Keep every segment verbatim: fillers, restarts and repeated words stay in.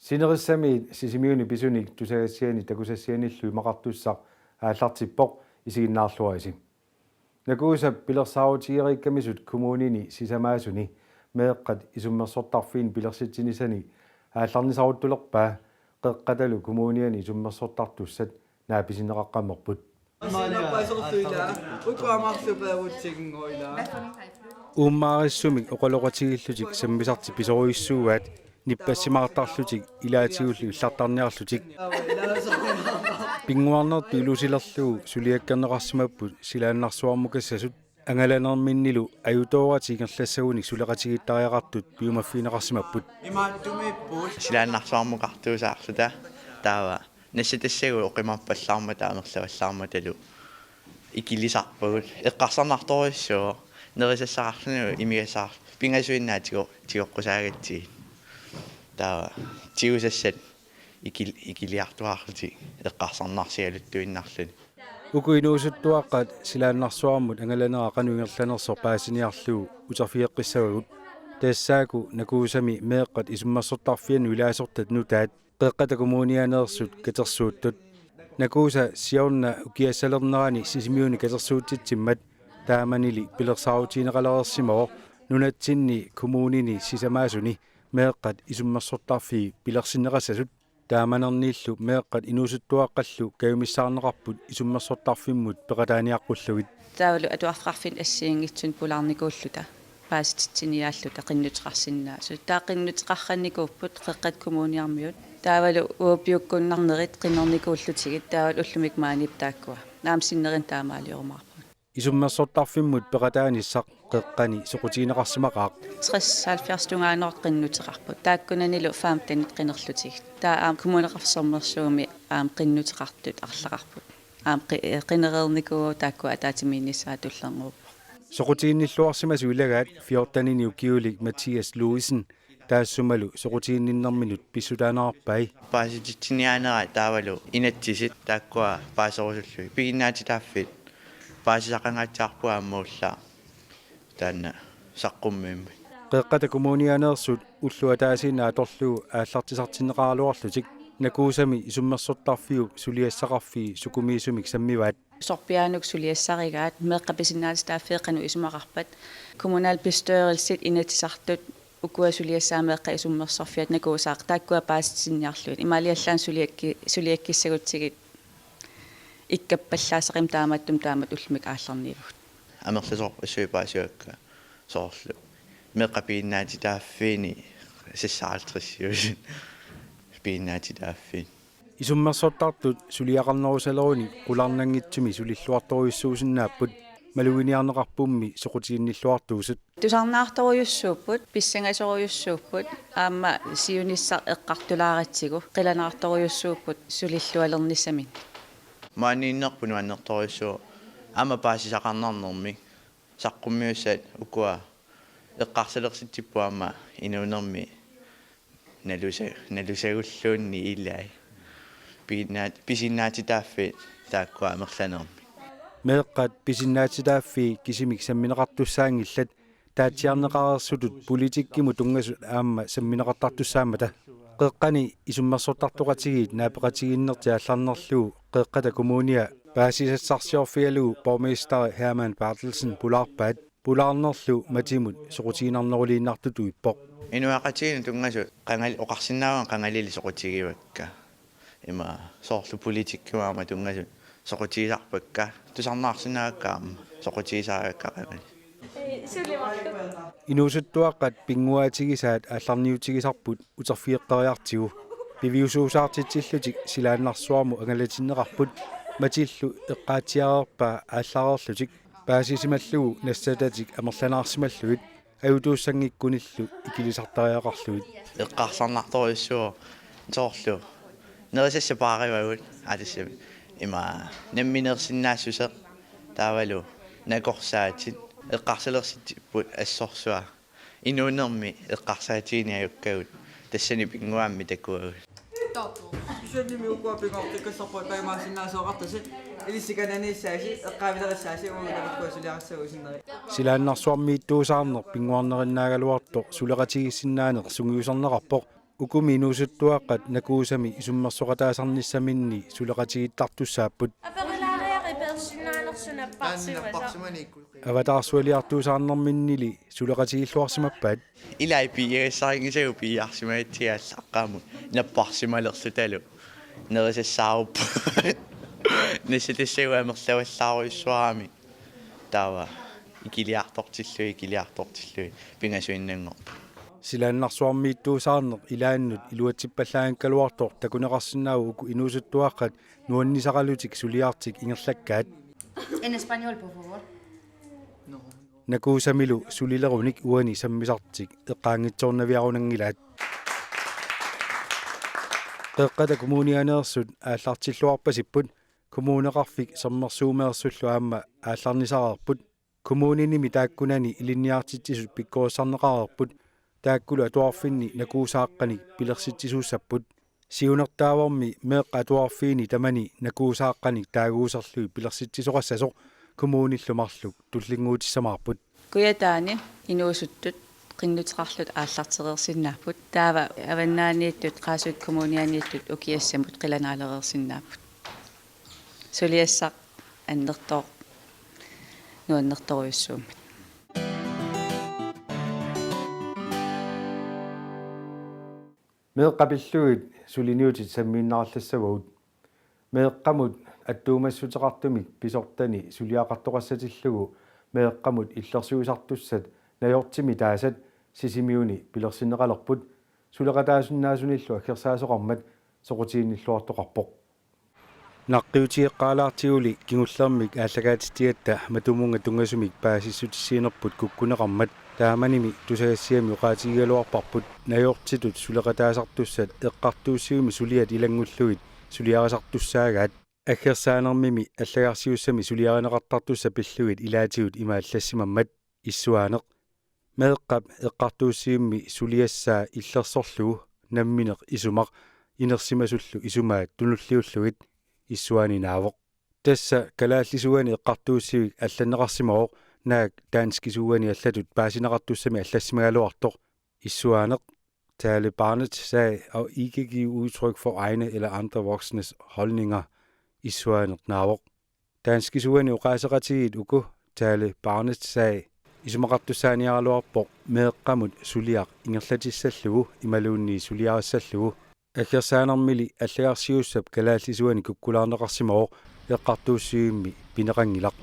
Sinerissamiit Sisimiuni pisunik tusagassianik takusassianillu imaqartussaq aallartippoq, isiginnaarluarisi. Nakuusap pilersaarutigereerikkamisut kommunini sisamaasuni meeqqat isummersortarfiini pilersitsinisani aallarnisaruttulerpaa, Qeqqatalu Kommuniani isummersortartussat naapisinneqaqqammerput. Uummaarissumik oqaloqatigiillutik sammisartik pisorujussuugaat nippassimaartarlutik ilaatigullu illartarniarlutik. Pinnguarnertut ilusilerlugu suliakkerneqarsimapput silaannarsuarmukassasut, angalanerminnilu ajutooratik ingerlassagunik suleqatigiittariaqartut piumaffigineqarsimapput. Silaannarsuarmukartuusaarluta taava nassatassagut oqimaappallaarmata amerlavallaarmatalu ikilisarpagut. Eqqarsarnartorujussuuvoq, nerisassaqarlunilu imigassaqarlunilu pingasuinnaat tigo-, tigoqqusaagatsigit. Taava tigusassat ikil-, ikiliartuaarlutik eqqarsarnarsigaluttuinnarluni. Uku inuusuttuaqqat silaannarsuarmut angalanera qanoq ingerlanersoq paasiniarlugu uterfigeqqissavagut. Tassaaku Nakuusami meeqqat isummersortarfiannut ilaasortat nutaat Qeqqata Kommunianeersut katersuuttut. Nakuusa siorna ukiassalernerani Sisimiuni katersuutsitsimmat taamanili pilersaarutigineqalereersimavoq nunatsinni kommunini sisamaasuni meeqqat isummersortarfii pilersinneqassasut. Taamanerniillu meeqqat inuusuttuaqqallu kajumissaarneqarput isummersortarfimmut peqataaniaqqullugit. Taavalu atuarfeqarfinni assigiinngitsunik pulaarnikuulluta paasititsiniaalluta qinnuteqarsinnaasut. Taava qinnuteqarnikuupput Qeqqata Kommuniarmiut. Taavalu uagut piukkunnarnerit qinnernikuullutigit, taavalu ullumikkut maaniipput taakkua. Aamma sinnerinut taamaaliorumaarpugut. Isummersortarfimmut peqataanissaq Qeqqani soqutigineqarsimaqaaq. Tres halvfjerds tungaanut qinnuteqarput. Taakkunanilu femten qinerlutigit. Taava aamma Kommuneqarfik Sermersuumi aamma qinnuteqartut arlaqarput. Aamma qi-, qinereernikuuagut, taakkua ataatsimiinnissaat tullinnguuppoq. Soqutiginnilluarsimasut ilagaat fjortenini ukiulik Mathias Louisen, taassumalu soqutiginninnerminut pissutaanerarpai. Paasititsiniaanerat taavalu inatsisit taakkua paaserusullugit. Piginnaatitaaffii paasisaqangaatsiarput aamma ullaaq taanna saqqummiimmik. Qeqqata Kommunianeersut ulloq ataasiinnaq atorlugu aallartisartinneqaraluarlutik Nakuusami isummersortarfiup suliassaqarfii sukumiisumik sammivaat. Sorpiaanut suliassarigaat, meeqqat pisinnaatitaaffii qanoq isumaqarpat. Kommunalbestyrelsit, inatsisartut, ukua suliassaat meeqqat isummersorfiat Nakuusaaq, taakkua paasisitsiniarlugit. Imaaliallaannaq suliakki-, suliakkissagutsigit ikkappallaassarimmat taamaattumik taamatut ullumikkut aallarniivagut. Amerlasoorpassuit paasivakka soorlu meeqqat piginnaatitaaffiini seksoghalvtredsiusut piginnaatitaaffiit. Isummersortartut suliaqarnerusalerunik qularnanngitsumik sulilluartorujussuusinnaapput, maluginiarneqarpummi soqutiginnilluartuusut. Tusarnaartorujussuupput, pissangasorujussuupput, aamma siunissaq eqqartulaaratsigu qilanaartorujussuupput sulillualernissaminnik. Maaniinnerput nuannertorujussuuvoq aamma paasisaqarnarnermik, saqqummiussat ukua eqqarsalersitsipput aamma inuunermi nalusa-, nalusagulluunniit ilai. Piginnaat-, pisinnaatitaaffii taakkua amerlanermik. Meeqqat pisinnaatitaaffii kisimik sammineqartussaanngillat, taatsiarneqareersutut politikkimut tunngasut aamma sammineqartartussaammata. Qeqqani isummersortartoqatigiit naapeqatigiinnertik aallarnerlugu Qeqqata Kommunia paasisassarsiorfigalugu borgmesteri Hermann Berthelsen pulaarpaat. Pulaarnerlu matimut soqutiginarneruliinnartutut ippoq. Inuiaqatigiinnut tunngasut qangali oqarsinnaavagut qangalili soqutigivakka. Ima soorlu politikkimut aamma tunngasut soqutigisarpakka, tusarnaarsinnaavakka aamma soqutigisarivakka qangali. Inuusuttuaqqat pinnguaatigisaat aallarniutigisarput uterfigeqqeriartigu. Piviusuusaartitsillutik silaannarsuarmut angalatinneqarput, matillu eqqaatsiareerpaa aallareerlutik paasisimallugu nassatatik amerlanaarsimallugit ajutuussanngikkunillu ikilisartariaqarlugit. Eqqarsarnartorujussuuvoq soorlu nerisassat paarivagut, aa, tassa ima nammineersinnaassuseq, taavalu nakorsaatit, eqqarsalersitsipput assorsuaq inuunermi eqqarsaatigineq ajukkagut, tassani pinnguaammi takuagut. Kisiannimi ukua pingaartikkassarput taamaasinnaasoqartasi, ilissi kananiissaasi, eqqaavilerissaasi, uagut tamakku suliarissaguusinneri. Silaannarsuarmiittuusaarneq pinnguarnerinnaagaluartoq suleqatigiissinnaaneq sungiusarneqarpoq. Ukumi inuusuttuaqqat NAKUUSAmi isummersoqataasarnissaminni suleqatigiittartussaapput. Aperulaariaqipersinnaanersunapparsimasoq. Avataarsualiartuusaarnerminnili suleqatigiilluarsimappaat. Ilai piiassarinngisagut piiarsimagatsigu allaqqamut napparsimalerlutalu. Nerisassaaruppoq. Nassatassavut amerlavallaarujussuarami. Taava ikiliartortillugit, ikiliartortillugit pingasuinnanngorput. Silaannarsuarmiittuusaarneq ilaannut iluatsippallaanngikkaluartoq takuneqarsinnaavoq uku inuusuttuaqqat nuannisaqalutik suliartik ingerlakkaat. En español, por favor. NAKUUSAmilu sulilerunik uani sammisartik eqqaanngitsoornaviarunanngilaat. Qeqqata Kommunianeersut aallartilluarpasipput, Kommuneqarfik Sermersuumeersullu aamma aallarnisareerput. Kommuninimi taakkunani ilinniartitsisut pikkorissarneqareerput, taakkulu atuarfinni NAKUUSAaqqanik pilersitsisuussapput. Siunertaavormi meeqqat atuarfiini tamani NAKUUSAaqqanik taaguuserlugit pilersitsisoqassasoq kommunillu marluk tullinnguutissamaarput. Kujataani inuusuttut qinnuteqarlutik aallartereersinnaapput. Taava avannaaniittut, Qaasuitsup Kommunianiittut ukiassamut qilanaalereersinnaapput. Suliassaq annertooq nuannertorujussuummat. Meeqqat pillugit suliniutit sammiinnarallassagut. Meeqqamut attuumassuteqartumik pisortani suliaqartoqassatillugu meeqqamut illersuisartussat NAJORTImi taasat Sisimiuni pilersinneqalerput, suleqataasunnaasunillu aggersaasoqarmat soqutiginnilluartoqarpoq. Naqqiutigeqqaalaartiguli kingullermik aallakaatitsigatta matumunnga tunngasumik paasissutissiinerput kukkuneqarmat taamanimi tusagassiami oqaatigigaluarparput NAJORTItut suleqataasartussat eqqartuussivimmi suliat ilanngullugit suliarisartussaagaat. Aggersaanermimi allagarsiussami suliarineqartartussat pillugit ilaatigut ima allassimammat. Issuaaneq: Meeqqap eqqartuussivimmi suliassaa illersorlugu nammineq isumaq inersimasullu isumaat tunulliullugit. Issuaani naavoq. Tassa kalaallisuuani eqqartuussivik allanneqarsimavoq, naak danskisuuani allatut paasineqartussami allassimagaluartoq. Issuaaneq: Tale barnets sag og ikke give udtryk for egne eller andre voksnes holdninger. Issuaaneq naavoq. Danskisuuani oqaaseqatigiit uku Tale barnets sag isumaqartussaaniaraluarpoq meeqqamut suliaq ingerlatissallugu imaluunniit suliarissallugu. Aggersaanermili allagarsiussap kalaallisuuani kukkulaarneqarsimavoq, eqqartuussivimmi pineqanngilaq.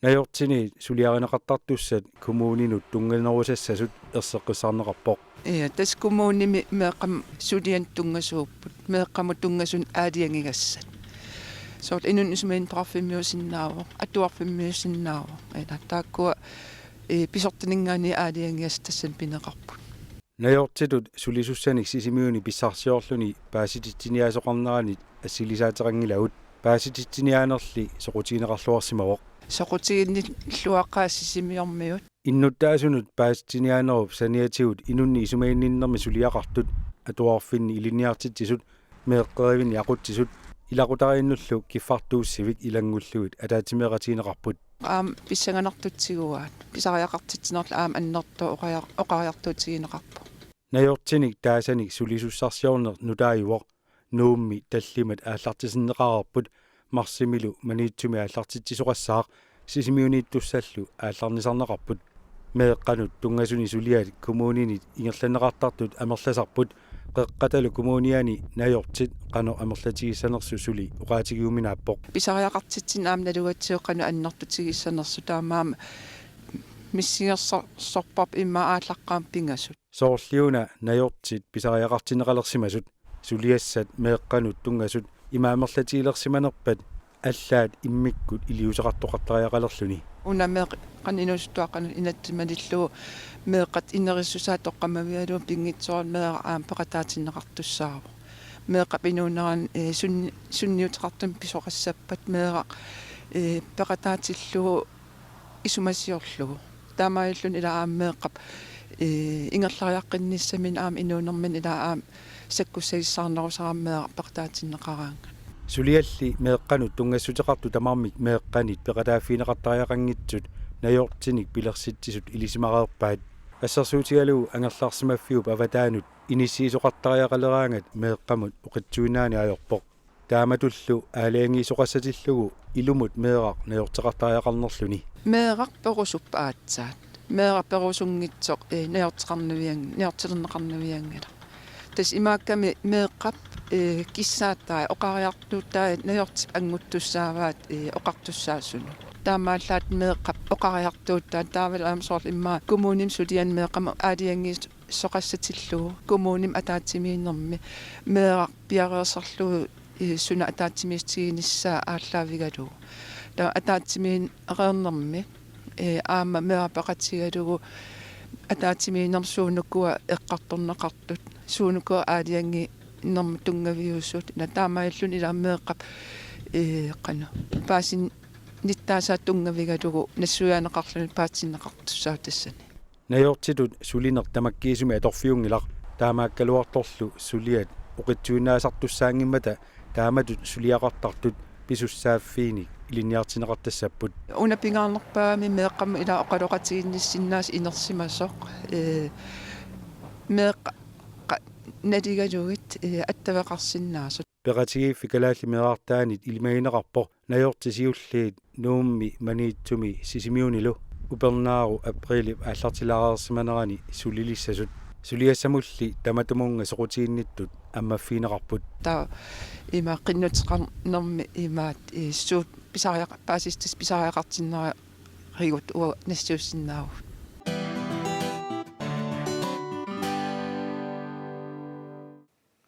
NAJORTIni suliarineqartartussat kommuninut tunnganerusassasut erseqqissarneqarpoq. Ja, tassa kommunimi meeqqamut sulianut tunngasuupput, meeqqamut tunngasunut aalajangigassat. Soorlu inunnut isumaginnittoqarfimmiusinnaavoq, atuarfimmiusinnaavoq. Ila taakkua, ee, pisortaninngaanniit aalajangigassat tassani pineqarput. NAJORTItut sulisussanik Sisimiuni pissarsiorluni paasititsiniaasoqarneranit assilisaateqanngilagut. Paasititsiniaanerli soqutigineqarluarsimavoq. Soqutiginnilluaqqaat Sisimiormiut. Innuttaasunut paasitsiniaanerup saniatigut inunnit isumaginninnermik suliaqartut, atuarfinni ilinniartitsisut, meeqqerivinni aqutsisut, ilaqutariinnullu kiffartuussivik ilanngullugit ataatsimeeqatigineqarput. Aamma pissanganartut tiguaat, pisariaqartitsinerlu aamma annertooq oqariar-, oqariartuutigineqarpoq. NAJORTInik taasanik sulisussarsiorneq nutaajuvoq. Nuummi tallimat aallartitinneqareerput, marsimilu Maniitsumi aallartitsisoqassaaq, Sisimiuniittussallu aallarnisarneqarput. Meeqqanut tunngasunik suliat kommuninit ingerlanneqartartut amerlasarput, Qeqqatalu Kommuniani NAJORTIt qanoq amerlatigissanersut suli oqaatigiuminaappoq. Pisariaqartitsineq aamma nalugatsigu qanoq annertutigissanersut, taamaammat missingersorparput immaqa aallaqqaammut pingasut. Soorliuna NAJORTIt pisariaqartinneqalersimasut, suliassat meeqqanut tunngasut ima amerlatigilersimanerpat allaat immikkut iliuuseqartoqartariaqalerluni. Una meeqqanut inuusuttuaqqanut inatsit malillugu meeqqat inerissusaat toqqammavigalugit pinngitsoorani meeraq aamma peqataatinneqartussaavoq. Meeqqap inuunerani, ee, sunni-, sunniuteqartumik pisoqassappat meeraq, ee, peqataatillugu isumasiorlugu. Taamaalilluni ila aamma meeqqap, ee, ingerlariaqqinnissaminnut aamma inuunermini ila aamma sakkussagissaarnerusarami meeraq peqataatinneqaraangat. Sulialli meeqqanut tunngassuteqartut tamarmik meeqqanit peqataaffigineqartariaqanngitsut NAJORTInik pilersitsisut ilisimareerpaat. Assersuutigalugu angerlarsimaffiup avataanut inissiisoqartariaqaleraangat meeqqamut oqitsuinnaani ajorpoq. Taamatullu aalajangiisoqassatillugu ilumut meeraq najorteqartariaqarnerluni. Meeraq perusuppoq aatsaat. Meeraq perusunngitsoq, eh, najorteqarnavian-, najortilerneqarnavianngilaq. Tassa imaakkami meeqqap, eh, kissaatai oqariartuutai najortip annguttussaavaat, eh, oqartussaasunut. Taamaallaat meeqqap oqariartuutai taavalu aamma soorlu immaqa kommunimi suliani meeqqamut aalajangiisoqassatillugu kommunimi ataatsimiinnermi meeraq piareersarlugu, eh, suna ataatsimiitiginissaa aallaavigalugu. Taava ataatsimiinnereernermi, eh, aamma meeraq peqatigalugu ataatsimiinnermi suunukua eqqartorneqartut, suunukua aalajangiinnermut tunngaviusut, ila taamaalilluni ila meeqqap, eh, qanoq, paasinnittaasaa tunngavigalugu nassuiaaneqarluni paasitinneqartussaavoq tassani. Najortitut sulineq tamakkiisumik atorfiunngilaq, taamaakkaluartorlu suliat oqitsuinnaasartussaanngimmata taamatut suliaqartartut pisussaaffiinik ilinniartinneqartassapput. Una pingaarnerpaamik meeqqamut ila oqaloqatiginnissinnaasut inersimasoq, eh, meeqqat qa-, naligalugit, eh, attaveqarsinnaasut. Peqatigiiffik Kalaallit Meerartaanit ilimagineqarpoq najortut siulliit Nuummi, Maniitsumi Sisimiunilu. Upernaaru apriilip aallartilaareersimanerani sulilissasut. Suliassamulli tamatumunnga soqutiginnittut ammaffigineqarput. Taava ima qinnuteqarnermi imaat, eh, suut pisariaq-, paasissutissat pisariaqartinnerigut uagut nassiussinnaavugut.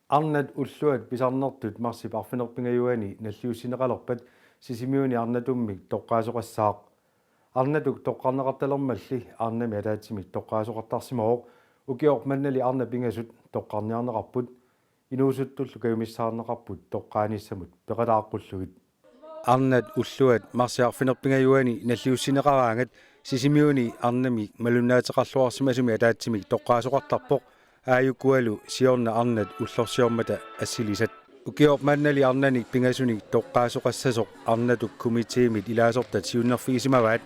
Arnat ulluat pisarnertut marsip arfineq-pingajuani nalliussineqalerpat Sisimiuni arnatummik toqqaasoqassaaq. Arnatuk toqqarneqartalermalli arnamik ataatsimik toqqaasoqartarsimavoq. Ukioq mannali arnat pingasut toqqarniarneqarput, inuusuttullu kajumissaarneqarput toqqaanissamut peqataaqqullugit. Arnat ulluat marsip arfineq-pingajuani nalliussineqaraangat Sisimiuni arnamik malunnaateqarluarsimasumi ataatsimik toqqaasoqartarpoq, aajukualu siorna arnat ullorsiormata assilisat. Ukioq mannali arnanik pingasunik toqqaasoqassasoq Arnatuk komiteemit ilaasortat siunnerfigisimavaat,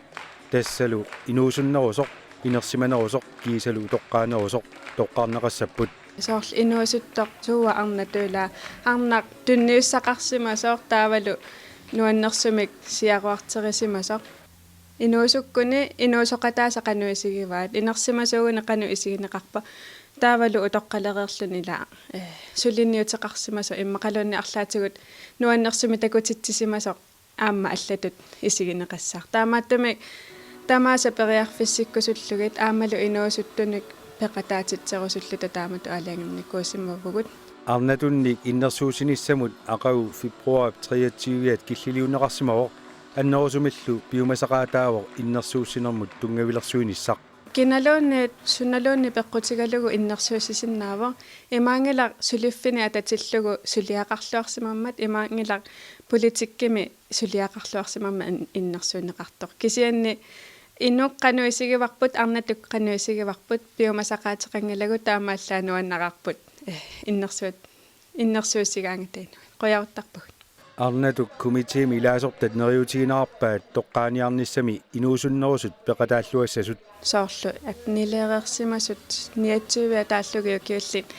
tassalu inuusunnerusoq, inersimanerusoq kiisalu utoqqaanerusoq toqqarneqassapput. Soorlu inuusuttoq suua arnatut ila arnaq tunniussaqarsimasoq taavalu nuannersumik siaruarterisimasoq. Inuusukkuni inuusoqataasa qanoq isigivaat, inersimasuuguni qanoq isigineqarpa, taavalu utoqqalereerluni ila, eh, suliniuteqarsimasoq immaqaluunniit arlaatigut nuannersumik takutitsisimasoq aamma allatut isigineqassaaq. Taamaattumik tamaasa periarfissikkusullugit aammalu inuusuttunik peqataatitserusulluta taamatut aalajangernikuusimavugut. Arnatunnik innersuussinissamut aqagu februaarip treogtyve-at killiliunneqarsimavoq, annerusumillu piumasaqaataavoq innersuussinermut tunngavilersuinissaq. Kinaluunniit sunaluunniit peqqutigalugu innersuussisinnaavoq, imaanngilaq suliffineq atatillugu suliaqarluarsimammat, imaanngilaq politikkimi suliaqarluarsimammat in-, innersuunneqartoq. Kisianni inuk qanoq isigivarput, arnatuk qanoq isigivarput piumasaqaateqanngilagut, taamaallaat nuannararput, eh, innersuut-, innersuussigaangatta inuit. Qujaruttarpagut. Arnatuk komiteemi ilaasortat neriuutigineqarpaat toqqaaniarnissami inuusunnerusut peqataalluassasut. Soorlu attenileereersimasut niogtyve-at taallugu ukiullit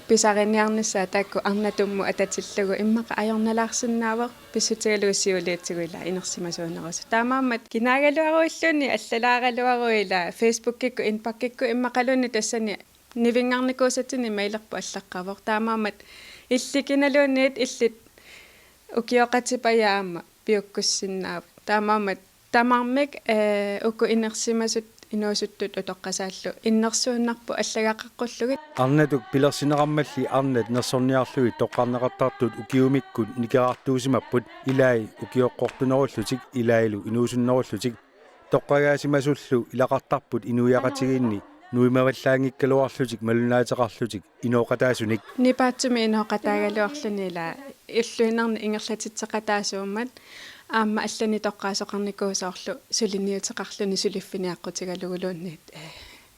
pisariniarnissaat taakku arnatummut atatillugu immaqa ajornalaarsinnaavoq, pissutigalugu siuliutigut ila inersimasuunerusut. Taamaammat kinaagaluaruilluunniit allalaaraluaruit ila Facebookikkut indboxikkut immaqaluunniit tassani nivinngarnikuusatsinnik mailerput allaqqavoq. Taamaammat illit kinaluunniit illit ukioqatipajaat aamma piukkussinnaavut. Taamaammat tamarmik, eh, uku inersimasut inuusuttut utoqqasaallu innersuunnarput allagaqaqqullugit. Arnatuk pilersinneqarmalli arnat nersorniarlugit toqqarneqartartut ukiumikkut nikerartuusimapput, ilai ukioqqortunerullutik ilailu inuusunnerullutik. Toqqagaasimasullu ilaqartarput inuiaqatigiinni nuimavallaanngikkaluarlutik malunnaateqarlutik inooqataasunik. Nipaatsumik inooqataagaluarluni ila ulluinnarni ingerlatitseqataasuummat aamma allanik toqqaasoqarnikuusoq soorlu suliniuteqarluni suliffineq aqqutigaluguluunniit, eh,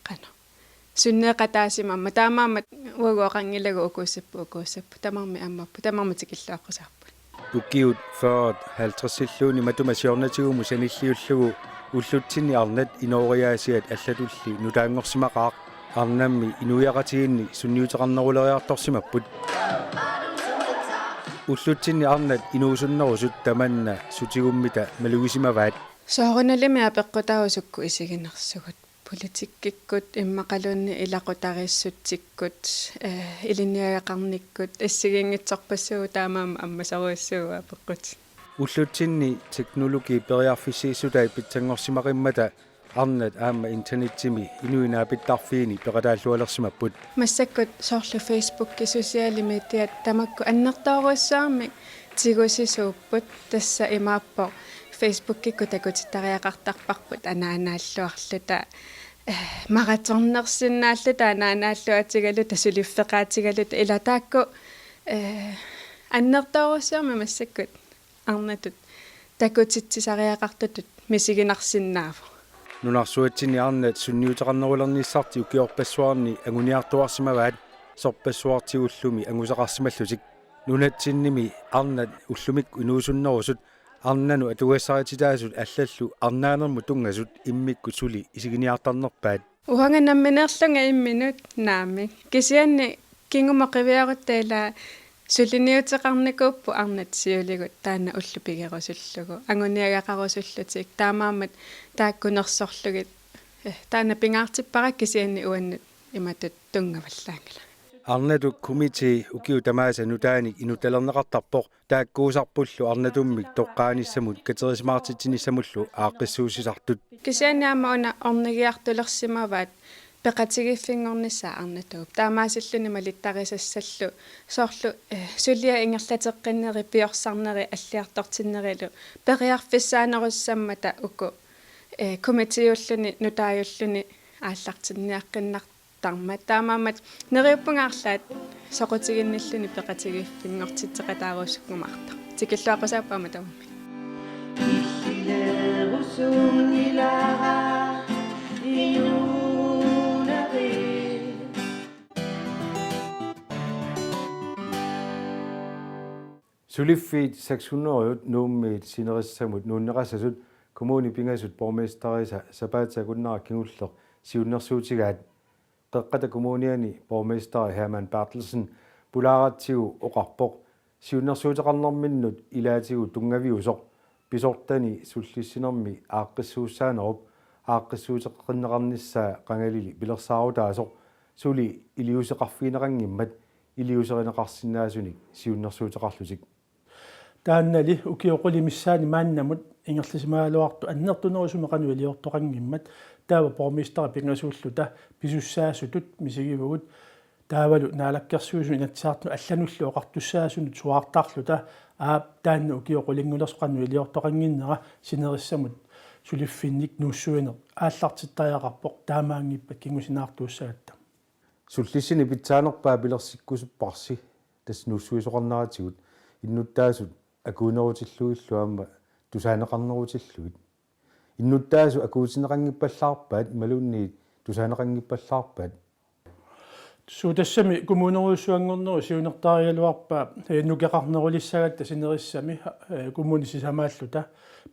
qanoq, sunneeqataasimammat, taamaammat uagut oqanngilagut ukuussapput, ukuussapput, tamarmik ammapput, tamarmik tikilluaqqusaarput. Ukiut fyrre halvtredsilluunniit matuma siornatigumut sanilliullugu ullutsinni arnat inooriaasiat allatulli nutaanngorsimaqaaq. Arnammi inuiaqatigiinni sunniuteqarneruleriartorsimapput. Ullutsinni arnat inuusunnerusut tamanna sutigummita malugisimavaat. Soorunalimi apeqqutaavoq sukkut isiginersugut. Politikkikkut immaqaluunniit ilaqutariissutsikkut, eh, ilinniagaqarnikkut assigiinngitsorpassuugut, taamaammat ammasorujussuuvugut apeqqutit. Ullutsinni teknologi periarfissiissutai pitsanngorsimaqimmata arnat aamma internetsimi inuit naapittarfiini peqataallualersimapput. Massakkut soorlu Facebooki, sociale mediat tamakku annertoorujussuarmik tigusisuupput, tassa imaappoq Facebookikkut takutittariaqartarparput anaanaalluarluta, eh, maratornersinnaalluta, anaanaalluatigaluta, suliffeqaatigaluta, ila taakku, eh, annertoorujussuarmik massakkut arnatut takutitsisariaqartutut misiginarsinnaavoq. Nunarsuatsinni arnat sunniuteqarnerulernissartik ukiorpassuarni anguniartuarsimavaat, sorpassuartigullumi angusaqarsimallutik. Nunatsinnimi arnat ullumikkut inuusunnerusut arnanut atugassarititaasut allallu arnaanermut tunngasut immikkut suli isiginiartarnerpaat. Uanga nammineerlunga imminut naamik. Kisianni kingumut qiviarutta ila suliniuteqarnikuupput arnat siuligut taanna ullut pigerusullugu, anguniagaqarusullutik, taamaammat taakku nersorlugit, eh, taanna pingaartippara, kisianni uannut imatut tunngavallaanngilaq. Arnatut komitii ukiut tamaasa nutaanik inuttalerneqartarpoq, taakkuusarpullu arnatummik toqqaanissamut katerisimaartitsinissamullu aaqqissuussisartut. Kisianni aamma una ornigiartulersimavaat peqatigiiffinngornissaa arnatuup. Taamaasilluni malittarisassallu soorlu, eh, suliat ingerlateqqinneri, piorsarneri, alliartortinnerilu periarfissaanerussammata uku, eh, komitiiulluni nutaajulluni aallartinniaqqinnar- tarmat. Taamaammat neriuppunga arlaat soqutiginnilluni peqatigiiffinngortitseqataarusukkumaartoq. Tikilluaqqusaapput aamma tamarmik. Suliffiit seks hundrede Nuummiit sinerissamut nuunneqassasut kommunip pingasut borgmesterisa sapaatip akunnera kingulleq siunnersuutigaat. Qeqqata Kommuniani borgmesteri Hermann Berthelsen pulaaratsigu oqarpoq siunnersuuteqarnerminnut ilaatigut tunngaviusoq pisortani sullissinermi aaqqissuussaanerup aaqqissuuteqqinneqarnissaa qangalili pilersaarutaasoq suli iliuuseqarfigineqanngimmat iliuuserineqarsinnaasunik siunnersuuteqarlutik. Taannali ukiut qulit missaanni maannamut ingerlasimagaluartut annertunerusumik qanoq iliortoqanngimmat taava borgmesterip pingasuulluta pisussaasutut misigivugut, taavalu Naalakkersuisut Inatsisartunut allanullu oqartussaasunut suaartarluta, aap, taanna ukiut qulinngullersut qanoq iliortoqannginnera sinerissamut suliffinnik nuussuineq aallartittariaqarpoq, taamaanngippat kingusinaartuussagatta. Sullissineq pitsaanerpaaq pilersikkusupparsi, tassa nuussuisoqarneratigut innuttaasut akuunerutillugillu aamma tusaaneqarnerutillugit. Innuttaasut akuutinneqanngippallaarpaat imaluunniit tusaaneqanngippallaarpaat? Suu, tassami kommunerujussuanngornerup siunertarigaluarpaa, eh, nukeqarnerulissagatta sinerissami, eh, kommunit sisamaalluta.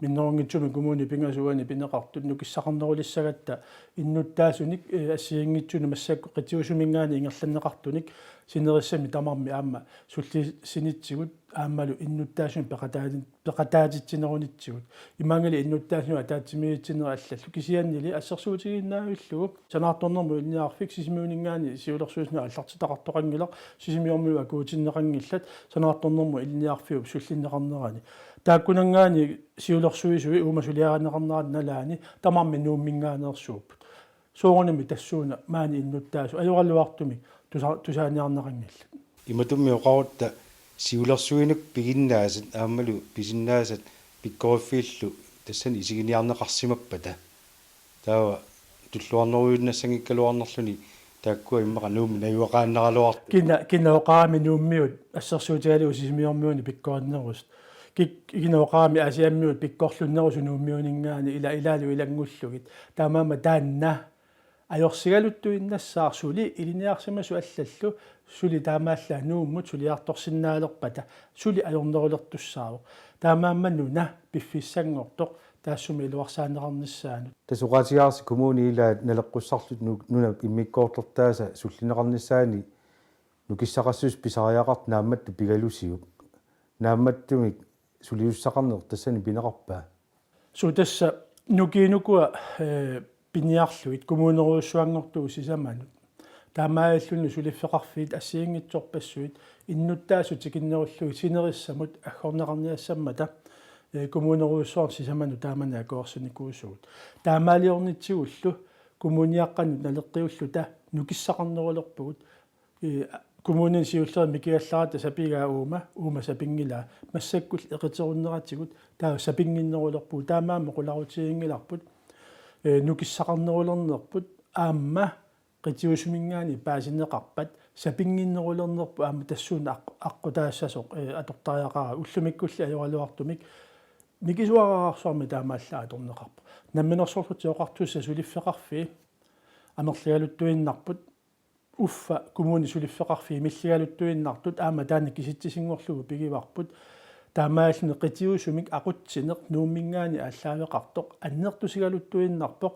Minnerunngitsumik kommunip pingasut uani pineqartut nukissaqarnerulissagatta innuttaasunik, eh, assigiinngitsunik massakkut qitiusuminngaanniit ingerlanneqartunik sinerissami tamarmi aamma sullissinitsigut aammalu innuttaasunik peqataati-, peqataatitsinerunitsigut. Imaanngilaq innuttaasunut ataatsimiititsinerit allallu. Kisiannili assersuutigiinnavillugu sanaartornermut ilinniarfik Sisimiuninngaanniit siulersuisunut aallartitaqartoqanngilaq, Sisimiormiut akuutinneqanngillat sanaartornermut ilinniarfiup sullinneqarnerani. Taakkunanngaanniit siulersuisui uuma suliarineqarnerata nalaani tamarmik Nuumminngaanneersuupput. Soorunami tassuuna maani innuttaasut ajoraluartumik tusa-, tusaaniarneqanngillat. Imatummi oqarutta siulersuinerup piginnaasat aammalu pisinnaasat pikkoriffiillu tassani isiginiarneqarsimappata. Taava tulluarnerujunnassanngikkaluarnerluni taakkua immaqa Nuummi najugaqaannaraluartut. Kina, kina oqarami Nuummiut assersuutigalugu Sisimiormiunit pikkorinnerusut. Kik-, kina oqarami Aasiammiut pikkorlunnerusut Nuummiuninngaanniit ila-, ilaalu ilanngullugit. Taamaammat taanna Ajorsigaluttuinnassaaq suli ilinniarsimasut allallu suli taamaallaat Nuummut suliartorsinnaalerpata suli ajornerulertussaavoq. Taamaammat una piffissanngortoq taassuma iluarsaaneqarnissaanut. Tassa oqaatigaarsi kommuni ilaat naleqqussarlutik nu-, nunap immikkoortortaasa sullinneqarnissaani nukissaqassuseq pisariaqartoq Naammattup pigalusiuk. Naammattumik sulisussaqarneq tassani pineqarpa? Suu, tassa nukiinukua, eh, piniarlugit kommunerujussuanngortugut sisamanut. Taamaalilluni suliffeqarfiit assigiinngitsorpassuit innuttaasut tikinnerullugit sinerissamut aggorneqarniassammata, eh, kommunerujussuarnut sisamanut taamani akuersinikuusugut. Taamaaliornitsigullu kommuniaqqanut naleqqiulluta nukissaqarnerulerpugut. Ii, kommunini siulleq mikigallaaratta sapigaa uuma, uuma sapinngilaa. Massakkullu eqiterunneratigut taava sapinnginnerulerpugut, taamaammat qularutiginngilarput. Ee, nukissaqarnerulernerput aamma qitiusuminngaanniit paasineqarpat sapinnginnerulernerput aamma tassuuna aq-, aqqutaassasoq, ee, atortariaqarpaat ullumikkulli ajoraluartumik mikisuararsuarmi taamaallaat atorneqarpoq. Namminersorlutik Oqartussat suliffeqarfii amerligaluttuinnarput. Uffa kommunip suliffeqarfii milligaluttuinnartut aamma taanna kisitsisinngorlugu pigivarput. Taamaalilluni qitiusumik aqutsineq Nuumminngaanniit aallaaveqartoq annertusigaluttuinnarpoq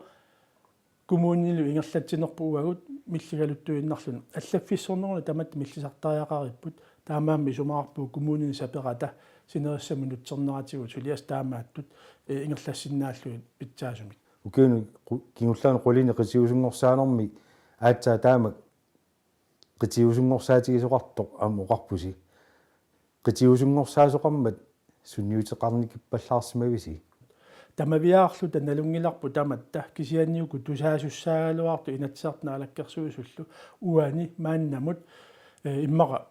kommuninilu ingerlatsinerput uagut milligaluttuinnarluni. Allaffissorneruna tamatta millisartariaqaripput. Taamaammat isumaqarpugut kommunini saperata sinerissamut nutserneratigut suliassat taamaattut, eh, ingerlassinnaallugit pitsaasumik. Ukiuni qu-, kingullerni qulini qitiusunngorsaannermi aatsaat taama qitiusunngorsaatigisoqartoq aamma oqarpusi. Qitiusunngorsaasoqarmat sunniuteqarnikippallaarsimavisi? Tamaviaarluta nalunngilarput tamatta, kisianni uku tusaasussaagaluartut Inatsisartut Naalakkersuisullu uani maannamut, eh, immaqa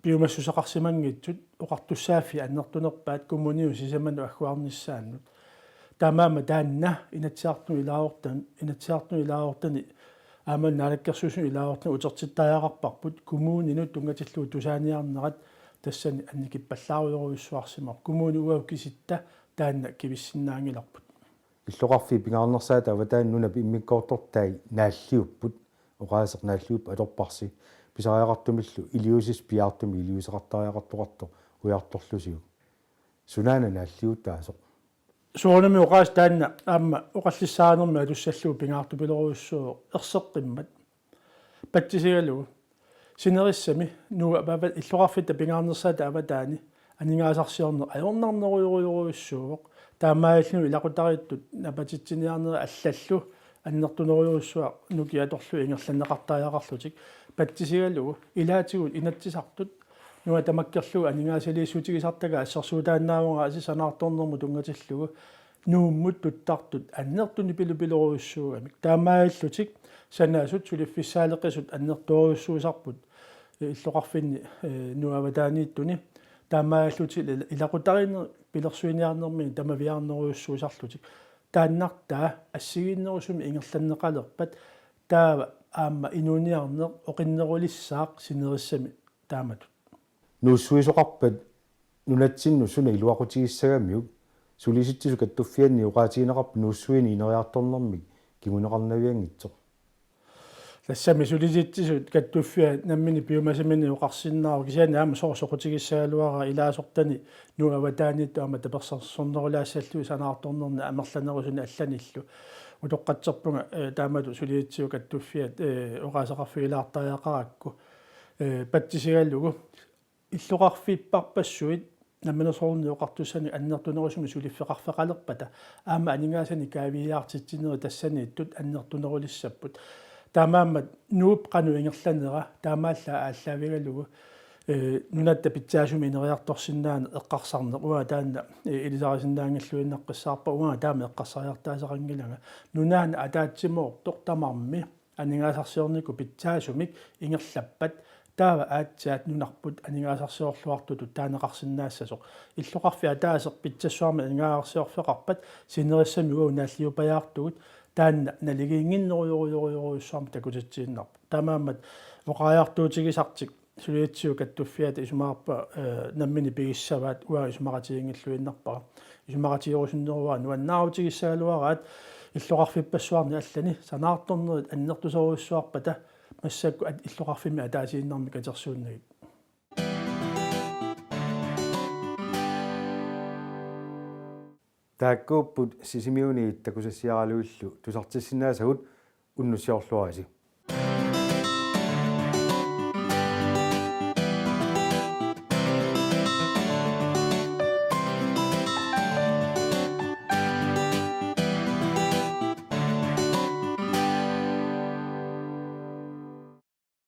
piumassuseqarsimanngitsut oqartussaaffiit annertunerpaat kommuninut sisamanut agguarnissaannut. Taamaammat taanna Inatsisartunut ilaasortan-, Inatsisartunut ilaasortani aamma Naalakkersuisunut ilaasortani utertittariaqarparput kommuninut tunngatillugu tusaaniarnerat tassani annikippallaarujorujussuarsimavoq. Kommuni uagut kisitta taanna kivissinnaanngilarput. Illoqarfiit pingaarnersaata avataani nunap immikkoortortai naalliupput, oqaaseq naalliuppoq atorparsi, pisariaqartumillu iliuusissat piaartumik iliuuseqartariaqartoqartoq ujartorlusiuk. Sunaana naalliuutaasoq? Soorunami oqaaseq taanna aamma oqallissaanermi atussallugu pingaartupilorujussuuvoq erseqqimmat. Patsisigalugu sinerissami Nuup ava-, illoqarfitta pingaarnersaata avataani aningaasarsiorneq ajornarnerujorujorujussuuvoq. Taamaalilluni ilaqutariittut napatitsiniarnerit allallu annertunerujussuaq nukiit atorlugit ingerlanneqartariaqarlutik. Patsisigalugu ilaatigut Inatsisartut nuna tamakkerlugu aningaasaliissutigisartagaat assersuutaannaavunga aasiit sanaartornermut tunngatillugu Nuummut tuttartut annertunerpilupilorujussuugamik. Taamaalillutik sanasut suliffissaaleqisut annertoorujussuusarput, eh, illoqarfinni, eh, Nuup avataaniittuni. Taamaalillutik il-, ilaqutariinneq pilersuiniarnermini tamaviaarnerujussuusarlutik. Taannartaa assigiinnerusumik ingerlanneqalerpat taava aamma inuuniarneq oqinnerulissaaq sinerissami taamatut. Nuussuisoqarpat nunatsinnut suna iluaqutigissagamiuk, Sulisitsisut Kattuffianni oqaatigineqarpat nuussuineq ineriartornermik kinguneqarnavianngitsoq? Tassami Sulisitsisut Kattuffiat nammineq piumasaminik oqarsinnaavoq, kisianni aamma soorlu soqutigissagaluaraat ilaasortani Nuup avataaniittut aamma tapersersornerulaassallugit sanaartornerni amerlanerusunik allanillu. Utoqqatserpunga, eh, taamatut Sulisitsisut Kattuffiat, eh, oqaaseqarfigilaartariaqarakku, eh, patsisigalugu illoqarfiipparpassuit Namminersorlutik Oqartussanit annertunerusumik suliffeqarfeqalerpata aamma aningaasanik kaaviiaartitsinerit tassaniittut annertunerulissapput. Taamaammat Nuup qanoq ingerlanera taamaallaat aallaavigalugu, eh, nunatta pitsaasumik ineriartorsinnaaneq eqqarsarneq, uanga taanna, eh, ilisarisinnaanngilluinnaqqissaarpara, uanga taama eqqarsariartaaseqanngilanga. Nunaannaq ataatsimoortoq tamarmi aningaasarsiornikkut pitsaasumik ingerlappat taava aatsaat nunarput aningaasarsiorluartutut taaneqarsinnaassasoq. Illoqarfik ataaseq pitsassuarmik aningaasarsiorfeqarpat sinerissami uagut naalliuppajaartugut, taanna naligiinnginnerujorujorujorujussuarmik takutitsiinnarpoq. Taamaammat oqariartuutigisartik Sulisitsisut Kattuffiata isumaqarpunga, eh, nammineq pigissavaat, uanga isumaqatigiinngilluinnarpara. Isumaqatigerusunneruara nuannaarutigissagaluaraat illoqarfippassuarni allani sanaartornerit annertusorujussuarpata massakkut at- illoqarfimmi ataasiinnarmik katersuunnagit. Taakkuupput Sisimiuniit takusassiaralugillu tusartissinnaasagut, unnussiorluarisi.